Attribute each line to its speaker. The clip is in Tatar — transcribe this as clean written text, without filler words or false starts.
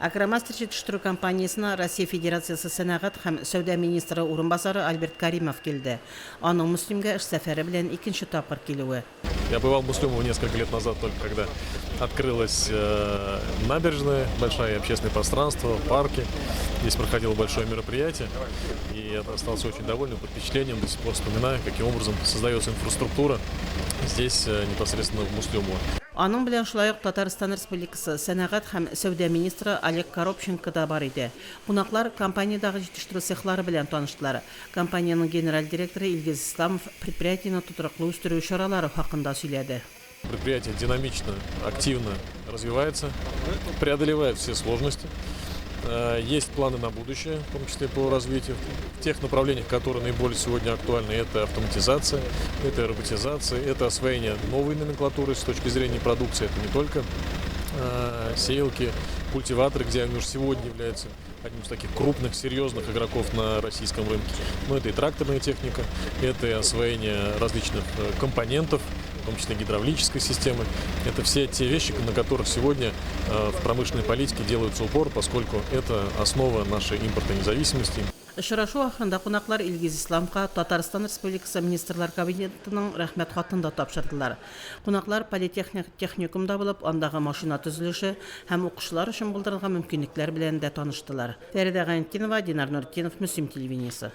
Speaker 1: Агромастер җитештерү компаниясенә Россия Федерациясе сәнәгать һәм сәүдә министры урынбасары Альберт Каримов килде. Аның Мөслимгә эш сәфәре белән икенче тапкыр килүе.
Speaker 2: Я бывал в Муслюмово несколько лет назад, только когда открылась набережная, большое общественное пространство, парки. Здесь проходило большое мероприятие, и я остался очень доволен, под впечатлением, до сих пор вспоминаю, каким образом создается инфраструктура здесь, непосредственно в Муслюмово.
Speaker 1: Аның белән шулай ук Татарстан Республикасы сәнәгать һәм сәүдә министры Олег Коробченко да бар иде. Кунаклар компаниядәге җитештерү цехлары белән таныштылар. Компаниянең генераль директоры Илгиз Исламов предприятиене тотрыклы үстерү чаралары хакында сөйләде.
Speaker 2: Предприятие динамично, активно развивается, преодолевает все сложности. Есть планы на будущее, в том числе по развитию. В тех направлениях, которые наиболее сегодня актуальны, это автоматизация, это роботизация, это освоение новой номенклатуры с точки зрения продукции. Это не только сеялки, культиваторы, где они уже сегодня являются одним из таких крупных, серьезных игроков на российском рынке. Но это и тракторная техника, это и освоение различных компонентов, в том числе гидравлической системы. Это все те вещи, на которых сегодня в промышленной политике делается упор, поскольку это основа нашей импортной независимости.
Speaker 1: Очрашу ахырында кунаклар Илгиз Исламовка Татарстан Республикасы Министрлар Кабинетының Рәхмәт хатын да тапшырдылар. Кунаклар политехник техникумда булып, андагы машина төзелеше һәм укучылар өчен булдырылган мөмкинлекләр белән дә таныштылар. Фәридә Гайнетдинова, Динар Нуретдинов, Мөслим телевидениесе.